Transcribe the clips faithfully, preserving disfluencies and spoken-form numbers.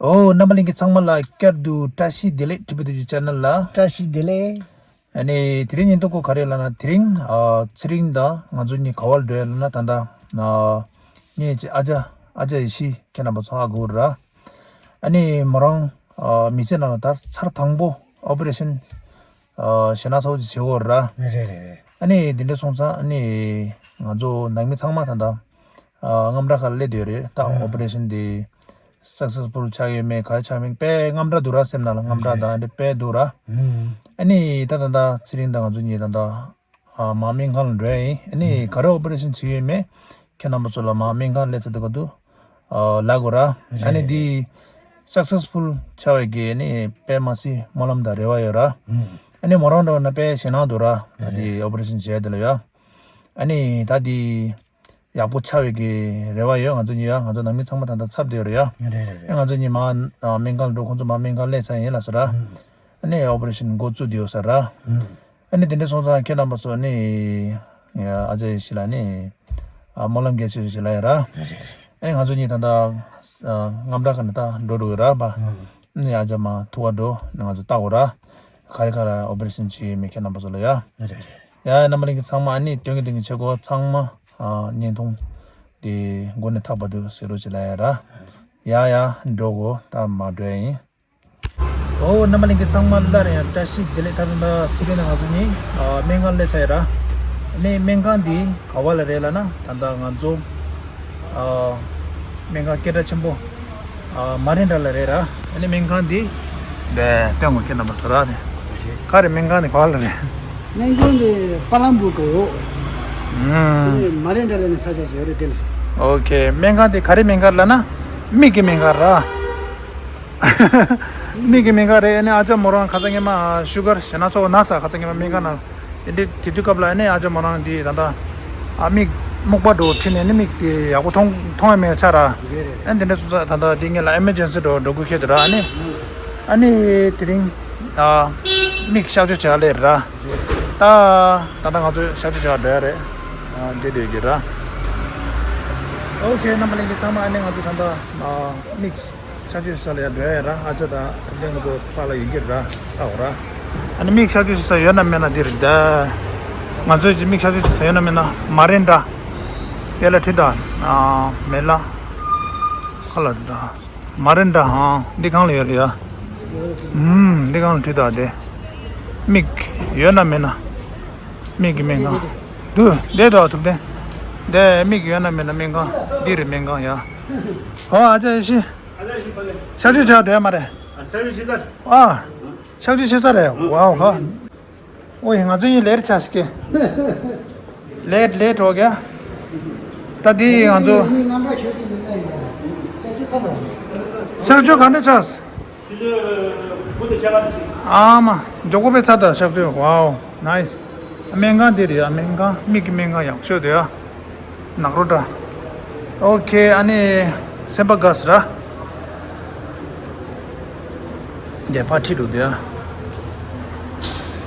ཨོ། རྣམ་པ་ལྷན་རྒྱས་ཚང་མ་ལ་བསྐྱར་དུ་བཀྲ་ཤིས་བདེ་ལེགས། ཊི་བི་ཊུ་ཇི་ཆེ་ནལ་ལ། བཀྲ་ཤིས་བདེ་ལེགས། ཨ་ནི་དེ་རིང་ཉིན་ཐོ་གོ་ག་རེ་ལབ་ན། དེ་རིང་ཨ་ཚེ་རིང་དང་ང་ཚོ་གཉིས་ག་བར་འགྲོ་ཡ་ལབ་ན། ད་ལྟ་ཨ་ངའི་ཅི་ཨ་ཅག་ཨ་ཅག་ཡེ་ཤེས་ཁྱེད་རྣམ་པ་ཚོ་ཧ་གོ་ར། ཨ་ནི་མོ་རང་ཨ་མི་ཚེ་ནང་ལ་ད་ཚར་དང་པོ་ཨོ་པ་རེ་ཤན་ཨ་ཞེ་ན་ཚ་བོ་ཅིག་བྱེད་དགོས་ར། རེད་རེད་རེད། ཨ་ནི་དེ་འདྲ་སོང་ཙང་ཨ་ནི་ང་ཚོ་ནང་མི་ཚང་མ་ད་ལྟ་ཨ་དངངས་སྐྲག་ཁ་ལ་སླེབས་བསྡད་ཡོད་རེད། ད་ཨ་ཨོ་པ་རེ་ཤན་དེ་སག་སེ་སི་ཕུལ་ཆགས་ཡོད་མེད་ག་རེ་ཆགས་མིན་དཔེ་དངངས་སྐྲག་འདུག་ར། སེམས་ནང་ལ་དངངས་སྐྲག་དང་དཔེ་འདུག་ར། ཨ་ནི་ད་ད་ད་ཚེ་རིང་དང་ང་ཚོ་གཉིས་ད་ད་ཨ་མ་སྨན་ཁང་ལ་འགྲོ་ཡ་ཡིན། ཨ་ནི་ག་རེ་ཨོ་པ་རེ་ཤན་བྱེད་ཡོད་མེད་ཁྱེད་རྣམ་པ་ཚོ་ལ་མ་སྨན་ཁང་སླེབས་ཚར་དུས་ག་དུས་ཨ་ལབ་དགོས་ར། ཨ་ནི་འདི་སག་སེ་སི་ཕུལ་ཆགས་པའི་གི་ཨ་ནི་དཔེ་མ་སྲིད་སྨོན་ལམ་དང་རེ་བ་ཡོད་ར། ཨ་ནི་མོ་རང་འགྲོ་ན་དཔེ་ཞེད་སྣང་འདུག་ར། ད་འདི་ཨོ་པ་རེ་ཤན་བྱས་དེ་ལ་ཡ། ཨ་ནི་ད་འདི་ཡག་པོ་ཆགས་པའི་གི་རེ་བ་ཡོད། ང་ཚོ་གཉིས་ཡ་ང་ཚོ་ནང་མི་ཚང་མ་ད་ལྟ་འཚབ་བསྡད་ཡོད་རེད་ཡ། རེད་རེད་རེད། ཨ་ང་ཚོ་གཉིས་མ་ཨ་སྨན་ཁང་ལ་འགྲོ། ཁོང་ཚོ་མ་སྨན་ཁང་སླེབས་ཚར་ཡིན་ལབ་ཟེར་ར། ཨ་ནི་ཨོ་པ་རེ་ཤན་འགོ་བཙུགས་བསྡད་ཡོད་ཟེར་ར། ཨ་ནི་དེ་འདྲ་སོང་ཙང་ཁྱེད་རྣམ་པ་ཚོ་ནི་ཨ་ཅག་ཡེ་ཤེས་ལ་ནི་ཨ་སྨོན་ལམ་རྒྱ་ཆེ་ཞིག་ལ་ཡ་ར། ཨ་ནི་ང་ཚོ་གཉིས་ད་ལྟ་ཨ་དངངས་སྐྲག་ཁ་ནས་ད་འགྲོ་འགྲོ་གི་ར་པ། ཨ་ནི་ཨ་ཅག་མ་ཐུག་ག་འགྲོ། ང་ཚོ་ལྟ་དགོས་ར། ག་རེ་ག་རེ་ཨོ་པ་རེ་ཤན་བྱེད་ཡོད་མེད་ཁྱེད་རྣམ་པ་ཚོ་ལ་ཡ། ཡ་ཡ། རྣམ་པ་ལྷན་རྒྱས་ཚང་མ་ཨ་ནི་སྟོན་གི་སྟོན་གི་བྱེད་དགོས། ཚང་མ་ཨ་བརྙན་ཐུང་དེ་མགོ་ནས་མཐའ་བར་དུ་གཟིགས་རོགས་བྱེད་ལ་ཡ་ར། ཡ་ཡ། འགྲོ་གོ། ད་མ་འགྲོ་ཡ་ཡིན། ཨོ། རྣམ་པ་ལྷན་རྒྱས་ཚང་མ་སླར་ཡང་བཀྲ་ཤིས་བདེ་ལེགས། ད་ད་ད་ཚེ་རིང་དང་ང་ཚོ་གཉིས་ཨ་སྨན་ཁང་སླེབས་ཚར་ཡ་ར། ཨ་ནི་སྨན་ཁང་འདི་ག་བ་ལ་རེད་ལབ་ན། ད་ལྟ་ང་ཚོ་ཨ་སྨན་ཁང་སྐད་གྲགས་ཆེན་པོ་ཨ་མ་རན་ཌ་ལ་རེད་ར། ཨ་ནི་སྨན་ཁང་འདི་འདི་སྟོན་གོ་ཁྱེད་རྣམ་པ་ཚོ་ར། ནི་ག་རེ་སྨན་ཁང་འདི་ག་བ་ལ་རེད། སྨན་ཁང་འདི་པ་ལམ་བུ་འགྲོ། ཨ་ནི་མ་རན་ཌ་ལ་ནི་ས་ཆ་ཅིག་ཡོད་རེད་དེ་ལ། ཨོ་ཁེ། སྨན་ཁང་འདི་ག་རེ་སྨན་ཁང་ལབ་ན་མིག་གི་སྨན་ཁང་ར། མིག་གི་སྨན་ཁང་རེད། ཨ་ནི་ཨ་ཅག་མོ་རང་ཁ་སང་ཉི་མ་ཤུ་གར་ཞེ་ན་ཚ་བོ་ན་ས། ཁ་སང་ཉི་མ་སྨན་ཁང་ནང་དེ་འདྲའི་དེ་དུས་སྐབས་ལ་ཨ་ནི་ཨ་ཅག་མོ་རང་འདི་ད་ལྟ་ཨ་མིག་སྨུག་པ་འགྲོ་ཁྲིད་ནས་ཨ་ནི་མིག་དེ་ཡག་པོ་མཐོང་མཐོང་ཡ་མེད་ཆགས་ར། ཨ་ནི་དེ་འདྲ་སོང་ཙང་ད་ལྟ་འདི་ངེད་ལ་ཨེ་མར་ཇེན་སི་འགྲོ་འགྲོ་དགོས་ཁེལ་འདུག་ར། ཨ་ནི་ཨ་ནི་དེ་རིང་ཨ་མིག་གཤག་བཅོས་བྱ་ལེ་ར། ད་ད་ལྟ་ང་ཚོ་གཤག་བཅོས་བྱ་འགྲོ་ཡ་རེད། ཨ་འདི་འདོད་ཀྱི་ར། ཨོ་ཁེ། རྣམ་པ་ལྷན་རྒྱས་ཚང་མ་ཨ་ནི་ང་ཚོ་ད་ལྟ་ཨ་མིག་གཤག་བཅོས་ས་ལ་ཡར་འགྲོ་ཡ་ར། ཨ་ཅག་དང་ཐུབ་བསྟན་ང་ཚོ་ཕར་ལ་ཡོང་གི་ར། ལྟ་འོ་ར། ཨ་ནི་མིག་གཤག་བཅོས་ས་ཡོད་ན་མེད་ན་འདིར་ད། ང་ཚོའི་མིག་གཤག་བཅོས་ས་ཡོད་ན་མེད་ན་མ་རན་ཌ། དེ་ལ་ཁྲིད་ད། ཨ་མེད་ལ། ཁ་ལ་ད། མ་རན་ཌ་ཧང་འདི་གང་ལ་ཡོད་རེད་ཡ། ཨུམ་འདི་གང་ལ་ཁྲིད་ད་དེ། མིག་ཡོད་ན་མེད་ན། མིག་གི་སྨན་ཁང་། འདུག་བསྡད་འདུག་ཐུབ་བསྟན། དེ་མིག་ཡོད་ན་མེད་ན་སྨན་ཁང་འདི་རེད་སྨན་ཁང་ཡ། ཨོ་ཨ་ཅག་ཡེ་ཤེས། གཤག་བཅོས་བྱ་འགྲོ་ཡ་མ་རེད། ཨ་གཤག་བཅོས་བྱེད་ས་རེད། ཨོ་ཡ། ཨོ་ཡ་ང་ཚོ་ཡིན་ལེར་ཆགས་ཀྱི། ལེར་ལེར་འགྲོ་ག་ད་འདི་ང་ཚོ་གཤག་བཅོས་ག་འདྲ་ཆགས། ཨ་མ། མགྱོགས་པོ་པའི་ཚར་ད་གཤག་བཅོས། ཝའོ་ནའིས། སྨན་ཁང་འདི་རེད་ཡ། སྨན་ཁང་མིག་གི་སྨན་ཁང་ཡག་ཤོས་དེ་ཡ། ནག་རོ་འདྲ། ཨོ་ཁེ། ཨ་ནི་སེམས་པ་དགའ་སི་ར། དེ་ཕར་ཁྲིད་འདུག་དེ་ཡ།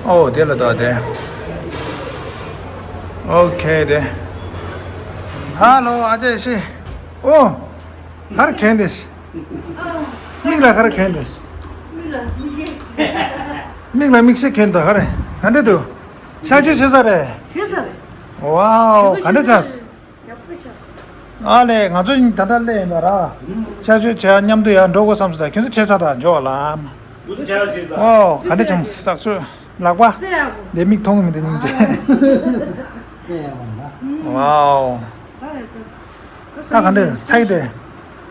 ཨོ་དེ་ལ་ད་དེ། ཨོ་ཁེ་དེ། ཧ་ལོ་ཨ་ཅག་ཡེ་ཤེས། ཨོ། ག་རེ་གྱོན་དེ། མིག་ལ་ག་རེ་གྱོན་དེ། མིག་ལ་མིག་ཤེལ། མིག་ལ་མིག་ཤེལ་གྱོན་དོ་ག་རེ། ག་འདྲ་འདུག་གཤག་བཅོས་བྱེད་ས་རེད། བྱེད་ས་རེད། ཝའོ་ག་འདྲ་ཆགས། ཡག་པོ་ཆགས། ཨ་ལས་ང་ཚོ་ད་ལྟ་སླེབས་ཡིན་པ་ར། གཤག་བཅོས་བྱས་མཉམ་དུ་ཡར་འགྲོ་དགོས་བསམ་སོང་། ད་ཁྱོད་ཚོ་བྱས་ཚར་ད་འཇོག་ལ། ཨོ་ག་འདྲ་བྱུང་། གཤག་བཅོས་ལག་པ། དཔེ་ཡག་པོ། འདི་མིག་མཐོང་གི་མི་འདུག་སྙིང་རྗེ། དཔེ་ཡག་པོ་ན། ཝའོ། ད་ཡ་ཚོ། ད་ག་འདྲ་ཚ་ཡི་དེ།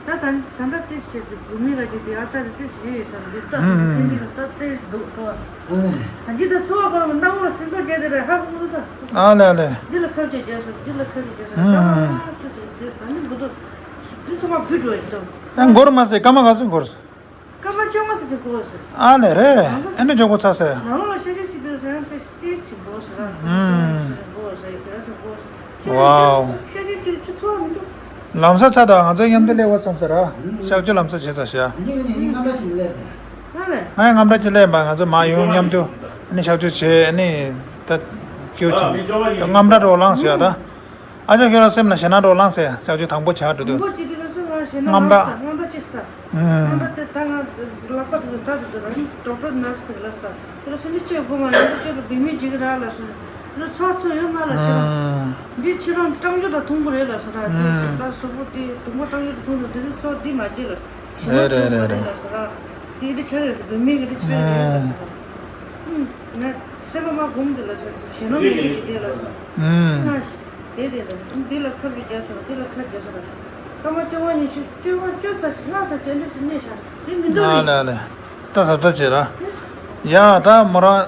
ད་ད་ད་ད་ཏེས་བྱེད་དུ་བུ་མི་ག་ཅིག་དེ་ཨ་ས་དེ་ཏེས་བྱེད་ཡོད་ས་རེད། ད་ཨུམ་ཨུམ། དེ་འདི་ལ་ད་ཏེས་འདུག་ཚོ། ཨ་ད་འདི་ད་ཚོ་བ་ཁོ་ན་མདའ་འོ་ལ་སེམས་ཐག་རྒྱ་དེ་རེད་ཧ་གོ་གི་འདུག་ད། ཨ་ལེ་ཨ་ལེ། འདི་ལ་ཁབ་ཅིག་རྒྱ་སོ་འདི་ལ་ཁབ་ཅིག་རྒྱ་སོ་ད་ཨུམ་ཨུམ། ཨ་ཅོ་ཟེར་ཏེས་ད་ནི་འབུ་འདུག་འདི་ཚོ་མ་བུ་འགྲོ་ཡི་འདུག་ཨ་འགོར་མ་ཟེར་སྐར་མ་ག་ཚོད་འགོར་སོང་། སྐར་མ་བཅོ་ལྔ་ཙམ་ཅིག་འགོར་ཟེར། ཨ་ལེ་རེད། ཨ་ནི་ཇོ་གོ་ཚ་ཟེར། ནང་ལོགས་ལ་ཤ་ཤ་ཅིག་འདུག་ཟེར་ཏེ་ཏེ་ཅིག་འགོར་ཟེར། ཨུམ། འགོར་ཟེར་ཏེ་ཟེར་འགོར་ཟེར། ཝའོ། ཤ་ཤ་ཅིག་ཅིག་ཚོར་མི་འདུག་ལམ་སང་ཚ་དང་ང་ཚོ་མཉམ་དུ་སླེབས་པ་བསམ་ཟེར་ར། གཤག་བཅོས་ལམ་སང་བྱེད་ཚར་ཤག་ཨ་ནི་ང་ནི་ངའི་རྔམ་སྒྲ་ཅིག་སླེབས་པས། ཨ་ལེ། ང་ཡང་རྔམ་སྒྲ་ཅིག་སླེབས་པ། ང་ཚོ་མ་ཡོང་མཉམ་དུ་ཨ་ནི་གཤག་བཅོས་བྱས་ཨ་ནི་ད་སྐྱིད་པོ་བྱུང་། ད་རྔམ་སྒྲ་འདྲ་བོ་ལངས་ཟེར་ཡ་ད། ཨ་ཅག་ཁྱོད་རང་སེམས་ལ་ཞེད་སྣང་འདྲ་བོ་ལངས་ཟེར། གཤག་བཅོས་དང་པོ་བྱ་འགྲོ་དུས། དང་པོ་བྱེད་དུས་ང་སེམས་ལ་ ཞེ་ན་རྔམ་སྟག་རྔམ་སྟག་ཅི་སྟག་རྔམ་སྟག་དེ་ད་ང་ལག་པ་དེ་ད་དེ་ད་རང་ཌོག་ཊར་ནར་སི་དེ་ལ་སྟག་དེ་ལ་སེམས་ཅན་གཅེས་དགོས་མ་ཡིན་པ་ཅོ་ལ་བི་མི་ཅིག་རག་ལ་སོ་དེ་ལ་ཚོགས་ཚོགས་ཡོད་མ་ལ་ཕྱི་རང་འདི་ཕྱི་རང་སྤྲང་རྒྱུ་དང་ཐུང་པོ་རེད་ལ་སོ་ར་དེ་ད་སོ་པོ་དེ་དུང་པོ་སྤྲང་རྒྱུ་དང་ཐུང་པོ་དེ་དེ་ཚོགས་འདི་མ་བྱེད་ལ་ཞེ་ན་ཅོ་མ་རེད་ལ་སོ་ར་དེ་ཨི་དེ་ཆ་རེད་སོ་བི་མི་གི་དེ་ཆ་རེད་ལ་སོ་ར། ང་སེམས་པ་མ་གོམས་འདུག་ལ་ཟེར་ཞེ་ནོ་མི་འདུག་ཅེས་བལྟས་ལ་སོང་། ང་དེ་དེ་དང་འདི་ལ་ཁ་བི་རྒྱ་སོང་འདི་ལ་ཁ་རྒྱ་སོང་། སྐར་མ་བཅོ་ལྔ་ཉི་ཤུ་བཅོ་ལྔ་བཅོ་ས་ལྔ་ས་དེ་འདྲ་ཞིག་གནས་ཤག་དེ་མི་འདུག་ཨ་ལེ་ཨ་ལེ། ད་ཟབ་ད་བྱེད་ར། ཡ་ད་མོ་རང་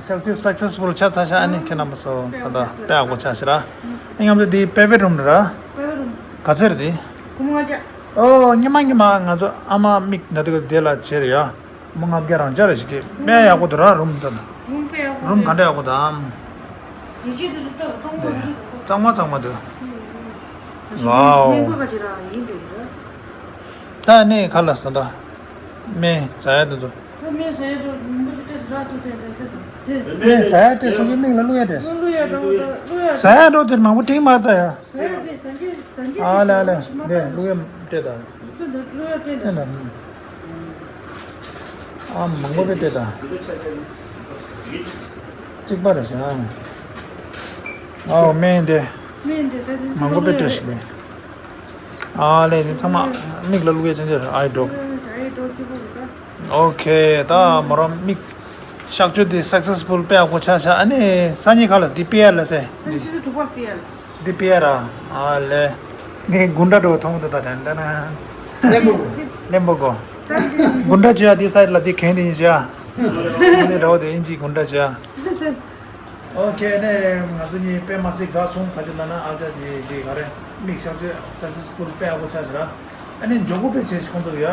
ཤག་ཅིག་སག་སེ་སི་ཕུལ་ཆ་ཚ་ཤག་ཨ་ནི་ཁྱེད་རྣམ་པ་ཚོ་ད་ད་དཔེ་ཡག་པོ་ཆ་ཤག་ར། ཨ་མཉམ་དུ་དེ་པེ་བེ་རུམ་ར། པེ་བེ་རུམ། ག་ཚེ་རེད་དེ། ཀུ་མ་ཅག་ཨོ་ཉི་མ་ཉི་མ་ང་ཚོ་ཨ་མ་མིག་ན་དུ་དེ་ལ་བྱེད་རེད་ཡ། མི་ལྔ་བརྒྱ་རང་འཇགས་རེ་ཞིག་གི་དཔེ་ཡག་པོ་འདུག་ར་རུམ་འདི་ལ། རུམ་དཔེ་ཡག་པོ་རུམ་ག་འདྲ་ཡག་པོ་དང་། ཡིད་ཆེས་དེ་ཚོ་ལྟ་གཙང་མ་རེད་ཞིག་འདུག་གཙང་མ་གཙང་མ་འདུག་ཝའོ། སྨན་ཁང་ཁ་ཅིག་རང་ཡིན་འདུག་ར། ད་ནས་ཁ་ལ་ཟ་ད། སྨན་ཟ་ཡ་དེ་ཚོ། ད་སྨན་ཟ་ཡ་དེ་ཚོ་རིན་པོ་ཆེ་སྤྲད་ཟ་ར་ཐུག་དེ་དེ་དེ་དེ། སྨན་ཟ་ཡ་སྤྲད་སོང་གི་མིག་ལ་བླུག་ཡ་སྤྲད། བླུག་ཡ་འདྲ་བོ་ད་བླུག་ཡ། ཟ་ཡ་འགྲོ་དེ་མང་པོ་དྲིང་མ་ད་ཡ། ཟ་ཡ་དེ་ད་གིན་ད་གིན་ཨ་ལེ་ཨ་ལེ། དེ་བླུག་ཡ་སྤྲད་ད། དེ་འདྲ་བླུག་ཡ་སྤྲད་ད། དེ་འདྲ་མིན། ཨ་མང་པོ་དཔེ་སྤྲད་ད། གཅིག་པ་རེད་ཤག་ཨའོ་སྨན་དེ། སྨན་དེ་ད་དེ་མང་པོ་དཔེ་སྤྲད་ཤག་ལེ། ཨ་ལེ་དེ་ཚང་མ་མིག་ལ་བླུག་ཡ་ཅན་ཅན་རེད་ཨའི་ཌོབ། ཨའི་ཌོབ་གཅིག་པོ་རེད་ད། ཨོ་ཁེ་ད་མོ་རང་མིག་གཤག་བཅོས་དེ་སག་སེ་སི་ཕུལ་དཔེ་ཡག་པོ་ཆགས་ཤག་ཨ་ནི་སང་ཉིན་ཁ་ལ་དེ་པི་ཨར་ལ་ཟེར། སང་ཉིན་ཆུ་ཚོད་དྲུག་པར་པི་ཨར་ལ་ཟེར། འདི་པི་ཨར་ར། ཨ་ལེ། ངས་དགུན་འདྲ་འགྲོ་མཐོང་གི་འདུག་ད་དྲན་དྲན་ན། ལེན་པོ་གོ། ལེན་པོ་གོ། དགུན་འདྲ་བྱོས་ཡ་འདི་སའི་ལ་འདི་གན་དེ་ཡིན་བྱོས་ཡ། འདི་འདྲ་བོ་དེ་ཡིན་གཅིག་དགུན་འདྲ་བྱོས་ཡ། ཨོ་ཁེ་ནས་ང་ཚོ་གཉིས་དཔེ་མ་སྲིད་དགའ་སོང་། ག་ཅི་ལབ་ན་ཨ་ཅག་གི་འདི་ག་རེ་མིག་གཤག་བཅོས་སག་སེ་སི་ཕུལ་དཔེ་ཡག་པོ་ཆགས་ཤག་ར། ཨ་ནི་མགྱོགས་པོ་དཔེ་བྱས་ཤག་ཁོང་ཚོ་གི་ཡ།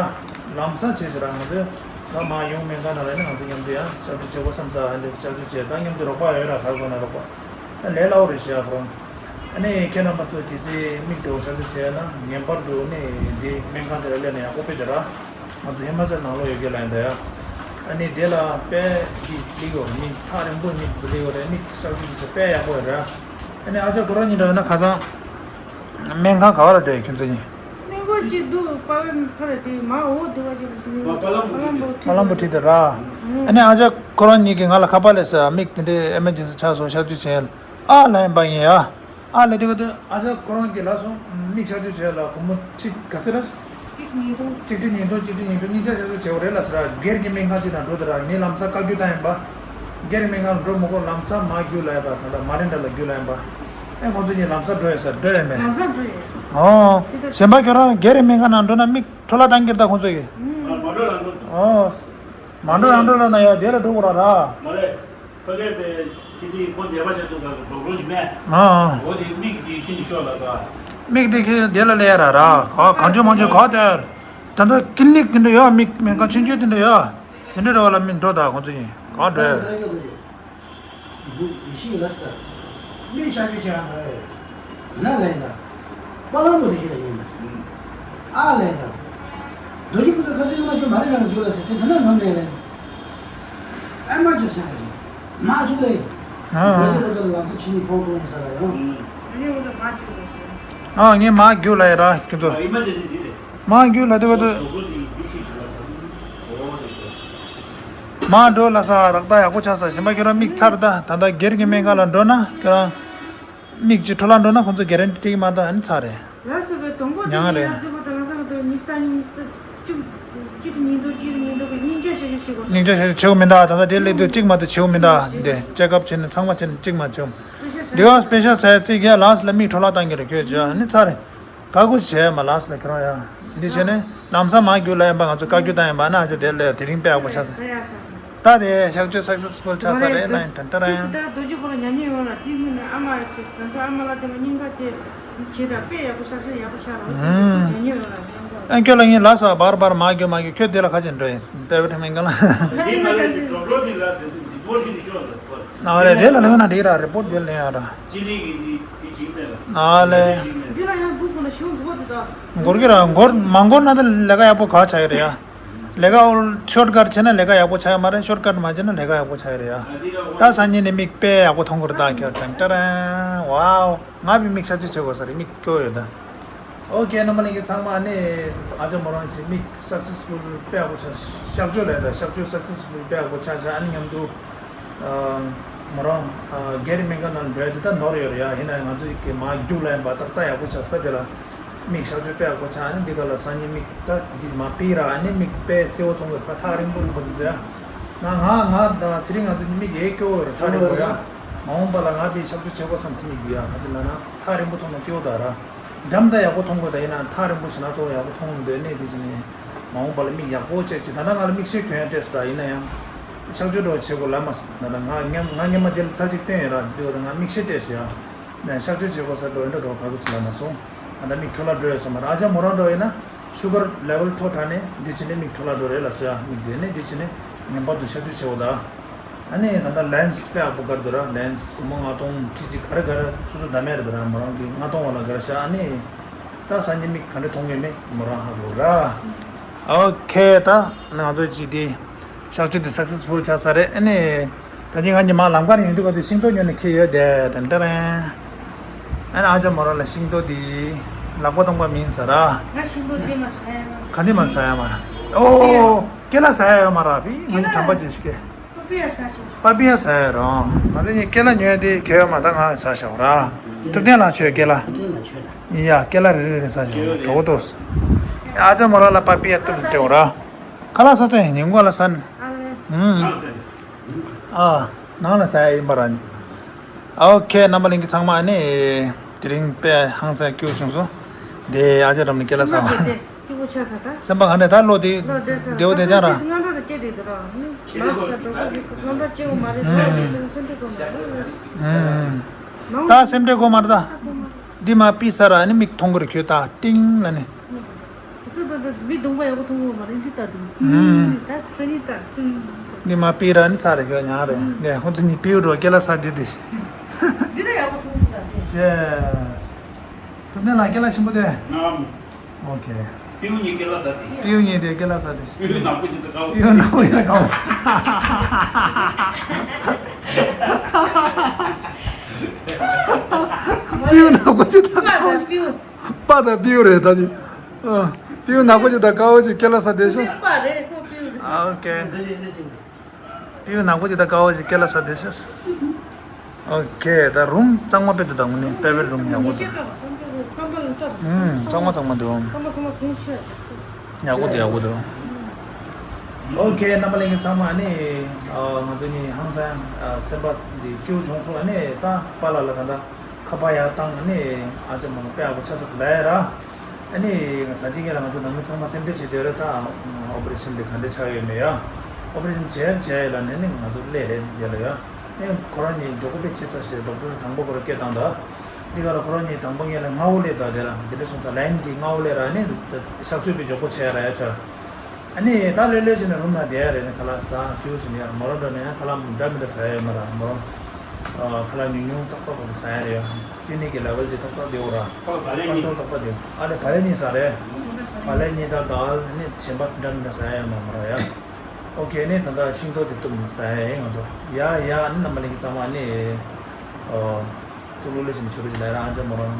ལམ་སང་བྱས་ཤག་ར། ང་ཚོས་ད་མ་ཡོང་སྨན་ཁང་ནང་ལ་ནི་ང་ཚོ་མཉམ་དུ་ཡ་གཤག་བཅོས་བྱེད་དགོས་བསམ་ས་ཨ་འདྲ་གཤག་བཅོས་བྱས་ད་མཉམ་དུ་རོགས་པ་ཡོད་ར་ག་རེ་དགོས་ན་རོགས་པ། ལས་སླ་བོ་རེད་ཤག་ཁོ་རང་། ཨ་ནི་ཁྱེད་རྣམ་པ་ཚོ་གལ་སྲིད་མིག་དེ་བོ་གཤག་བཅོས་བྱས་ན་ངེས་པར་དུ་ནི་འདི་སྨན་ཁང་དེ་ལ་སླེབས་ན་ཡག་པོ་དཔེ་དེ་ར། ང་ཚོ་ཧི་མ་ཅལ་ནང་ལོགས་ཡོད་རྒྱུ་ལ་ཡིན་ད་ཡ། ཨ་ནི་དེ་ལ་དཔེ་འདི་སླེབས་ཡོད་རེད། མིག་ཐག་རིང་པོ་མིག་དེ་སླེབས་ཡོད་རེད། མིག་གཤག་བཅོས་བྱས་དཔེ་ཡག་པོ་ཡོད་རེད། ཨ་ནི་ཨ་ཅག་ཁོ་རང་གཉིས་འདྲ་ཡོད་ན་ཁ་སང་སྨན་ཁང་ག་བ་ལ་བསྡད་ཡོད་ཁྱོད་ཚོ་གཉིས། སྨན་ཁང་གཅིག་འདུག་པ་བའི་ཁ་རེད་དེ་མ་འོ་དེ་བ་ཅིག་པ་ལམ་པོ་ཁྲིད་པ་ལམ་པོ་ཁྲིད་དེ་ར། ཨ་ནི་ཨ་ཅག་ཁོ་རང་གཉིས་ཀྱིས་ང་ལ་ཁ་པར་སླེབས་ས་མིག་དེ་འདྲའི་ཨེ་མར་ཇེན་སི་ཆགས་སོང་གཤག་བཅོས་བྱས་ཡ། ཨ་ལ་ཡིན་པ་ཡིན་ཡ། ཨ་ལ་དེ་བ་དུ་ཨ་ཅག་ཁོ་རང་གི་ལ་སོང་མིག་གཤག་བཅོས་བྱས་ལ་སྒོར་མོ་ཁྲི་ག་ཚོད་ར། གཅིག་ཉིས་སྟོང་། གཅིག་ཁྲི་ཉིས་སྟོང་གཅིག་ཁྲི་ཉིས་སྟོང་གཉིས་ཆ་གཤག་བཅོས་བྱས་པ་རེད་ལ་ཟེར་ར། སྒེར་གྱི་སྨན་ཁང་ཅིག་ནང་འགྲོ་དུས་ར་ངས་ལམ་སང་བཀའ་བཀྱོན་བཏང་ཡིན་པ། སྒེར་སྨན་ཁང་ལ་འགྲོ་མི་དགོས། ལམ་སང་མར་རྒྱུགས་ལ་ཡིན་པ། ད་ལྟ་མ་རིན་ཌ་ལ་རྒྱུགས་ལ་ཡིན་པ། ཨེ་ཁོང་ཚོ་གཉིས་ལམ་སང་འགྲོ་ཡོད་ས་འགྲོ་ཡོད་མེད། ལམ་སང་འགྲོ་ཡོད། ཨོ། གཞན་པ་ཁྱོད་རང་སྒེར་གྱི་སྨན་ཁང་ནང་འགྲོ་ན་མིག་འཕྲོ་བརླག་བཏང་གི་རེད་ད་ཁོང་ཚོ་གིས། ཨོ། མ་འགྲོ་རང་འགྲོ་ལ་ན་ཡ་དེ་ལ་འགྲོ་དགོས་ར་ར། མ་རེད། ཕ་གིར་དེ་ཁྱེད་ཚོས་ཁོ་ནད་པ་བྱས་འདུག་ག་གི་གྲོགས་རོགས་ཞིག་མེད། ཨ་ཨ། འོ་དེ་མིག་དེ་ཁྱེད་ཀྱིས་ཤོག་ལ་ད། མིག་དེ་ཁྱེད་དེ་ལ་སླེབས་ཡ་ར་ར་ག་གང་བྱུང་མང་བྱུང་ག་དེ། ད་ལྟ་ཀི་ལི་ནིག་དེ་འདྲ་ཡོད། མིག་སྨན་ཁང་ཆུང་ཆུང་དེ་འདྲ་ཡོད། དེ་འདྲ་ར་བ་ལ་མི་འགྲོ་ད་ཁོང་ཚོ་ཡིན་ག་འགྲོ། འདུག་ཡེ་ཤེས་ལ་སྟ། མིག་ཆ་ཆུ་ཆ་ཡང་ག་ཡོད། ན་ལ་ཡིན་ད། པ་ལང་པོ་དེ་ཁྱེད་ལ་ཡིན་ད། ཨ་ལས་ད། རྡོ་རྗེ་ཕུ་ཚོ་ཁ་ཚོད་ཡོད་མ་ཤོད་མ་རེད་ན་འཇུག་ལ་ཟེར་དེ་དོན་ན་ནོར་མེད་རེད། ཨ་མ་ཅོ་ཟེར་རེད། མ་འཇུག་ལེ། ཨ་ཨ། རྡོ་རྗེ་ཕུ་ཚོ་ལ་ལག་ས་ཆི་ནི་ཕོག་གོ་ཡིན་ས་ར་ཡང་། ཨ་ངས་མ་རྒྱུག་ལ་ཡ་ར་ཁྱོད་ཚོ། མ་རྒྱུག་ལ་དེ་བ་དེ། མ་འགྲོ་ལ་ས་རག་ད་ཡག་པོ་ཆགས་ས་གཞན་པ་ཁྱོད་རང་མིག་ཚར་ད་ད་ལྟ་སྒེར་གྱི་སྨན་ཁང་ལ་འགྲོ་ན་ཁྱོད་རང་། མིག་ཅིག་འཕྲོ་བརླག་འགྲོ་ན་ཁོང་ཚོ་གྷ་རན་ཊི་སྤྲད་ཀྱི་མ་རེད་ད། ཨ་ནི་ཚར་རེད། ལགས་སོ་གི་དང་པོ་དེ་ཉང་ངས་རེད། ཡར་འཛུལ་བ་དང་ལ་ས་གི་དང་ཉི་ཤུ་རྩ་གཉིས་ཉི་ཤུ་རྩ་གཅིག་གཅིག་ཏུ་ཉིས་སྟོང་གཅིག་ཏུ་ཉིས་སྟོང་གི་སྙིང་རྗེ་ཞེ་ཞེ་བྱེད་དགོས་སོ། སྙིང་རྗེ་ཞེ་ཞེ་བྱེད་དགོས་མིན་ད། ད་ལྟ་དེ་སླེབས་དུས་གཅིག་མ་གཏོགས་བྱེད་དགོས་མིན་ད། འདི་ཅེག་ཨབ་བྱས་ནས་ཚང་མ་བྱས་ནས་གཅིག་མ་བྱུང་། འདི་ག་སྤེ་ཤལ་ཟས་རྩིས་རྒྱག་ལགས་ལ་མིག་འཕྲོ་བརླག་བཏང་གི་རེད་ཁྱོད་ཅག་ཨ་ནི་ཚར་རེད། བཀའ་བཀོད་བྱས་མ་ལགས་ལ་ཁྱེད་རང་ཡ། འདི་བྱས་ནས་ལམ་སང་མ་རྒྱུག་ལ་ཡིན་པ་ང་ཚོ་བཀའ་བཀྱོན་བཏང་ཡིན་པ་ན་ཨ་ཅག་དེ་ལས་དེ་རིང་དཔེ་ཡག་པོ་ཆགས་སོང་། ད་དེ་གཤག་བཅོས་སག་སེ་སི་ཕུལ་ཆགས་ས་རེད་ན་ཡིན་དྲན་དྲན་ར་ཡང་། ད་རྡོ་རྗེ་ཁོ་རང་ཉན་ཉན་ཡོང་ལ་དེ་སྔོན་ནས་ཨ་མ་ང་ཚོ་ཨ་མ་ལ་དེ་མ་སྙིང་ག་དེ་བྱེད་ད་དཔེ་ཡག་པོ་སག་སེ་སི་ཡག་པོ་ཆགས་ར་ཉན་ཉན་ཡོང་ལ་ཡང་གོ། ཨ་ཁྱོད་ལ་ངས་ལ་ས་བར་བར་མ་རྒྱུག་མ་རྒྱུག་ཁྱོད་དེ་ལ་ཁ་ཅིག་འགྲོ་ཡིན་པེ་བེ་ཐ་མིན་ག་ལ། དེ་མ་རེད་ཅིག་གྲོགས་གྲོགས་དེ་ལ་ཟེར་དུས་འཇིགས་པོ་ཞིག་ཤོག་ལ་སྐོར། ཨ་རེད་དེ་ལ་ལེགས་ན་འགྲིག་ར་རི་པོར་དེ་ལེན་ཡ་ར། ཅི་ནི་གི་དེ་དེ་བྱིངས་མེད་ལ། ཨ་ལེ། འདི་ལ་ཡང་སྒུག་དགོས་ན་ཞུ་དགོས་འདུག་ད། འགོར་གི་ར་འགོར་མ་འགོར་ན་ད་ལས་ཀ་ཡག་པོ་ག་ཆགས་ཡོད་རེད་ཡ། ལས་ཀ་ཨོལ་ཤོར་ཀཊ་བྱས་ན་ལས་ཀ་ཡག་པོ་ཆགས་ཡོད་མ་རེད། ཤོར་ཀཊ་མ་བྱས་ན་ལས་ཀ་ཡག་པོ་ཆགས་ཡོད་རེད་ཡ། ད་སང་ཉིན་ནས་མིག་དཔེ་ཡག་པོ་མཐོང་གི་རེད་ད་ཁྱོད་ཀྲང་ཀྲ་རང་ཝའོ། ང་བི་མིག་གཤག་བཅོས་བྱེད་དགོས་ས་རེད། མིག་སྐྱོ་ཡོད་ད། ཨོ་ཁེ། རྣམ་པ་ལྷན་རྒྱས་ཚང་མ། ཨ་ནི་ཨ་ཅག་མོ་རང་ཅིག་མིག་སག་སེ་སི་ཕུལ་དཔེ་ཡག་པོ་ཆགས། གཤག་བཅོས་ལས་ད་གཤག་བཅོས་སག་སེ་སི་ཕུལ་དཔེ་ཡག་པོ་ཆགས་ཤག་ཨ་ནི་མཉམ་དུ་ཨ་མོ་རང་ཨ་སྒེར་སྨན་ཁང་ནང་འགྲོ་ཡ་དེ་ད་ནོར་ཡོད་རེད་ཡ། ཡིན་ན་ཡང་ང་ཚོ་གི་མ་རྒྱུགས་ལ་ཡིན་པ་ཏག་ཏག་ཡག་པོ་ཆགས་ས་དེ་ལ། མིག་གཤག་བཅོས་དཔེ་ཡག་པོ་ཆགས། ཨ་ནི་འདི་ག་ལ་སང་ཉིན་མིག་ད་འདི་མ་པི་ར། ཨ་ནི་མིག་དཔེ་གསལ་བོ་མཐོང་གི་རེད་པ། ཐག་རིང་པོ་རིང་པོ་འདུག་ཡ། ང་ང་ང་དང་ཚེ་རིང་ང་ཚོ་གཉིས་མིག་ཡེ་སྐྱོ་བོ་རེད། ཐག་རིང་པོ་ཡ། མ་འོངས་པ་ལ་ང་པི་གཤག་བཅོས་བྱེད་དགོས་བསམ་སེ་མིག་འདི་ཡ། ང་ཚོ་ལ་ན་ཐག་རིང་པོ་མཐོང་ན་སྐྱོ་བོ་ད་ར། འགྲམ་ད་ཡག་པོ་མཐོང་དགོས། ད་ཡིན་ན་ཐག་རིང་པོ་ཞིག་ན་ཚོ་ཡག་པོ་མཐོང་འདོད་ནས། དེ་བྱས་ནས་མ་འོངས་པ་ལ་མིག་ཡག་པོ་ཅིག་ཅིག་ད་ལྟ་ང་ལ་མིག་ཤེལ་གྱོན་ཡ་སྤྲད་སོང་། ད་ཡིན་ན་ཡང་གཤག་བཅོས་འདྲ་བོ་བྱེད་དགོས་ལབ་མ་སོང་། ད་ལྟ་ང་སྔོན་ང་སྔོན་མ་དེ་ལ་ཚར་གཅིག་བསྟན་ཡོད་ར། དེ་དུས་ད་ང་མིག་ཤེལ་སྤྲད་སོང་ཡ། ནས་གཤག་བཅོས་བྱེད་དགོས་ས་འགྲོ་ཡིན་འདྲ་འགྲོ་ག་གུ་ཅི་ལ་ན་སོང་། ཨ་ད་མིག་འཕྲོ་བརླག་འགྲོ་ཡོད་ས་མ་རེད། ཨ་ཅག་མོ་རང་འགྲོ་ཡིན་ན་ཤུ་གར་ལེ་ཝལ་མཐོ་དྲགས་ནས་འདི་བྱས་ནས་མིག་འཕྲོ་བརླག་འགྲོ་རེད་ལ་སོ་ཡ། མིག་དེ་ནས་འདི་བྱས་ནས་ངེས་པར་དུ་གཤག་བཅོས་བྱེད་དགོས་ད། ཨ་ནི་ད་ལྟ་ལེན་སི་དཔེ་ཡག་པོ་བསྒར་འདུག་ར། ལེན་སི་སྒོར་མོ་ལྔ་སྟོང་ཁྲི་གཅིག་ག་རེ་ག་རེ་སོ་སོ་ད་མེད་རེད་ད་ར། མོ་རང་གི་ལྔ་སྟོང་བ་ལ་བསྒར་ཤག་ཨ་ནི་ད་སང་ཉིན་མིག་ག་འདྲ་མཐོང་གི་མེད་མོ་རང་ཧ་གོ་ར། ཨོ་ཁེ། ད་ང་ཚོ་ཅིག་དེ་གཤག་བཅོས་དེ་སག་སེ་སི་ཕུལ་ཆགས་ཚར་རེད། ཨ་ནི་ད་ཅི་ང་ཉི་མ་ལམ་ཁ་ནས་ཡོང་དུས་ག་དེ་ཤིང་ཏོག་ཉོ་ནས་འཁྱེར་ཡོད་དེ། ཏན་ཏན་རེད། ཨ་ནི་ཨ་ཅག་མོ་རང་ལ་ཤིང་ཏོག་དེ་ལག་པ་སྟོང་པ་མིན་ཟེར་ར། ང་ཤིང་ཏོག་དེ་མ་ཟ་ཡ་མ། ག་འདི་མ་ཟ་ཡ་མ་ར། ཨོ་ཀེ་ལ་ཟ་ཡ་ཡོད་མ་ར། བི་ང་ནི་དྲན་པ་བརྗེད་ཤི་ཀེ། པ་པི་ཡ་ཟ་ཆོག་པ་པི་ཡ་ཟ་ཡ་རང་། ང་ཚོ་གཉིས་ཀེ་ལ་ཉོས་ཏེ་གྱོན་ཡོད་མ། ད་ང་ཟ་ཤོག་ར། ཐུབ་བསྟན་ལགས་ཆོས་ཀེ་ལ། ཐུབ་བསྟན་ལགས་ཆོས་ལ། ཡ་ཀེ་ལ་རེ་རེ་རེ་ཟ་ཤོག་གྲོགས་པོ་ཏོས། ཨ་ཅག་མོ་ར་ལ་པ་པི་ཡ་གཏུབ་སྤྲད་འོ་ར། ཁ་ལག་ཟ་ཆ་ཡིན་ཉིན་གོ་ལ་ཟ་ནི། ཨ་ནང་ལ་ཟ་ཡ་ཡིན་པ་ར་ནི། ཨོ་ཁེ། རྣམ་པ་ལྷན་རྒྱས་ཚང་མ་ནི་དེ་རིང་དཔེ་ཧང་སང་སྐྱིད་པོ་བྱུང་སོང་། དེ་ཨ་ཅག་རམ་ནི་ཀེ་ལ་ཟ་བ། སེམས་པ་ག་འདྲ་ད་ལོ་དེ་བདེ་བོ་བདེ་ཆགས་ར། ད་སེམས་ཁྲལ་དགོས་མ་རེད་ད། འདི་མ་པི་ས་ར་ནི་མིག་མཐོང་གི་རེད་ཁྱོད་ད་ཏིང་ལ་ནི། ཁོ་ཚོ་ད་ལྟ་མི་གདོང་པ་ཡག་པོ་མཐོང་གི་མ་རེད། འདི་ལྟ་འདུག་ཨུམ། ད་ཚ་ནི་ལྟ། ཨུམ། འདི་མ་པི་ར་ནི་ཚ་རེད་ཁྱོད་ཉག་རེད། ཨུམ། ནས་ཁོ་ཚོ་གཉིས་པིའུ་འགྲོ་ཀེ་ལ་ས་འདི་འདི། འདི་ལྟ་ཡག་པོ་མཐོང་གི་ད་དེ། ཅེས། ཐུབ་བསྟན་ལགས་ཀེ་ལ་ཞིམ་པོ་དེ། ནམ། ཨོ་ཁེ། པིའུ་གཉིས་ཀེ་ལ་ཟ་དེ། པིའུ་གཉིས་དེ་ཀེ་ལ་ཟ་དེ། པིའུ་ནག་པོ་ཅིག་ད་དཀར་པོ། པིའུ་ནག་པོ་ཅིག་ད་དཀར་པོ། པིའུ་ནག་པོ་ཅིག་ད་དཀར་པོ། པ་དང་པིའུ། པ་དང་པིའུ་རེད་ད་ནི། ཨ། པིའུ་ནག་པོ་ཅིག་དང་དཀར་པོ་ཅིག་ཀེ་ལ་ས་བསྡད་ཤག་པ་རེད་ཁོ་པིའུ་རེད། ཨ་ཨོ་ཁེ། པིའུ་ནག་པོ་ཅིག་དང་དཀར་པོ་ཅིག་ཀེ་ལ་ས་བསྡད་ཤག་ཨོ་ཁེ། ད་རུམ་གཙང་མ་དཔེ་འདུག་ད་དངོས་གནས་པེ་ཝེལ་རུམ་ཡག་པོ་འདུག་ཨུམ། གཙང་མ་གཙང་མ་འདུག་ཡག་པོ་འདུག་ཡག་པོ་འདུག་ཨོ་ཁེ། རྣམ་པ་ལྷན་རྒྱས་ཚང་མ་ནི་ང་ཚོ་གཉིས་ཧང་སང་སེམས་པ་འདི་སྐྱིད་པོ་བྱུང་སོང་། ཨ་ནི་ད་པཱ་ལགས་ལ་ད་ད། ཁ་པར་ཡར་བཏང་ནས་ཨ་ཅག་མོ་ལ་དཔེ་ཡག་པོ་ཆགས་ས་ལབ་ཡ་ར། ཨ་ནི་ད་ཅི་ངེད་ལ་ང་ཚོ་ནང་མི་ཚང་མ་སེམས་ཁྲལ་བྱེད་དེ་རེད། ད་ཨོ་པ་རེ་ཤན་དེ་ག་འདྲ་ཆགས་ཡོད་མེད་ཡ། ཨོ་པ་རེ་ཤན་བྱས་བྱས་ལ་ནས་ནི་ང་ཚོ་སླེབས་རེད་འདི་ལ་ཡ། ཨེ་ཁོ་རང་གཉིས་མགྱོགས་པོ་དཔེ་ཆེ་ཚ་ཞེས་ཌོག་ཊར་དང་པོ་ཁོ་ར་སྐད་བཏང་ད། འདི་ག་ལ་ཁོ་རང་གཉིས་དང་པོ་ངེད་ལ་སྔ་བོ་སླེབས་ད་དེ་ལ་འདི་འདྲ་སོང་ཙང་ལན་གྱི་སྔ་བོ་སླེབས་ར། ཨ་ནི་གཤག་བཅོས་དཔེ་མགྱོགས་པོ་བྱས་ར་ཡ་ཆ། ཨ་ནི་ད་ལེ་ལེ་བྱས་ནས་རུམ་ལ་བསྡད་ཡ་རེད། ནི་ཁ་ལག་ཟ་སྐྱིད་པོ་བྱས་ནས་ཡ་མོ་རང་འདྲ་ནས་ཡ་ཁ་ལག་འདྲ་མི་འདྲ་ཟ་ཡ་ཡོད་མ་ར། མོ་རང་ཁ་ལག་ཉུང་ཉུང་ཏག་ཏག་ཏག་ཏག་ཟ་ཡ་རེད་ཡ། ཅི་ནི་གི་ལེ་ཝལ་དེ་ཏག་ཏག་བདེ་བོ་ར། ཁ་ལག་ད་ལེ་ཉིན་ཏག་ཏག་ཏག་བདེ་བོ། ཨ་ནི་ད་ལེ་ཉིན་ཟ་རེད། ད་ལེ་ཉིན་ད་དལ་ནི་གཞན་པ་འདྲ་མི་འདྲ་ཟ་ཡ་ཡོད་མ་མོ་ར་ཡ། ཨོ་ཁེ། ནི་ད་ལྟ་ཤིང་ཏོག་དེ་གཏུབ་ནས་ཟ་ཡ་ཡིན་ང་ཚོ། ཡ་ཡ། ནི་རྣམ་པ་ལྷན་རྒྱས་ཚང་མ་ནི། ཨོ། ཐུགས་ལོ་ལེགས་ཤིང་ཆོས་རུ་ལས་རང་ཨ་ཅག་མོ་རང་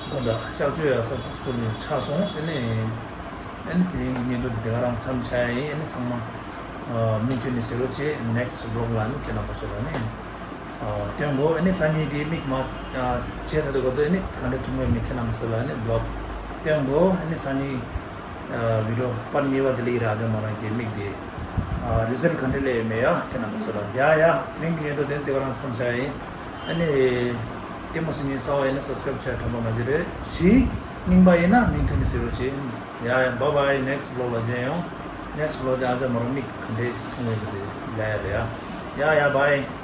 དགོན་པ་གཤག་བཅོས་ཡ་སག་སེ་སི་ཕུལ་ནས་ཆགས་སོང་ཟེར་ནས། ཨ་ནི་དེ་རིང་གི་བརྙན་ཐུང་དེ་ག་རང་མཚམས་ཆགས་ཡིན། ཨ་ནི་ཚང་མ་མུ་མཐུད་ནས་གཟིགས་རོགས་བྱེད། ནེག་སི་ཝི་ལོག་ལ་ནི་ཁྱེད་རྣམ་པ་ཚོ་ལ་ནི་སྟོན་དགོས། ཨ་ནི་སང་ཉིན་དེ་མིག་མ་བྱས་ཚར་དུས་སྐབས་དུ་ཨ་ནི་ག་འདྲ་ཐུག་མེད་མེད་ཁྱེད་རྣམ་པ་ཚོ་ལ་ནི་ཝི་ལོག་སྟོན་དགོས། ཨ་ནི་སང་ཉིན་ཨ་བི་ཌི་ཡོ་པར་གཉིས་པ་དེ་ལ་ཡི་ར་ཨ་ཅག་མོ་རང་གི་མིག་དེ་ཨ་རི་ཛལ་ག་འདྲ་སླེབས་ཡོད་མེད་ཡ་ཁྱེད་རྣམ་པ་ཚོ་ལ། ཡ་ཡ། དེ་རིང་གི་བརྙན་ཐུང་དེ་འདི་ག་རང་མཚམས་བཞག་ཡིན། ཨ་ནི་ལྟད་མོ་གཟིགས་མཁན་གསར་པ་ཡིན་ན་སབ་སི་ཀ་རེབ་བྱས་དྲན་པ་མ་བརྗེད་རེད། གཞི་རྙིང་པ་ཡིན་ན་མུ་མཐུད་ནས་གཟིགས་རོགས་བྱེད། ཡ་ཡ། བྷའི་བྷའི། ནེག་སི་ཝི་ལོག་ལ་མཇལ་ཡོང་། ནེག་སི་ཝི་ལོག་དེ་ཨ་ཅག་མོ་རང་མིག་ག་འདྲ་མཐོང་ཡོད་པ་དེ་ལབ་ཡ་རེད་ཡ། ཡ་ཡ། བྷའི།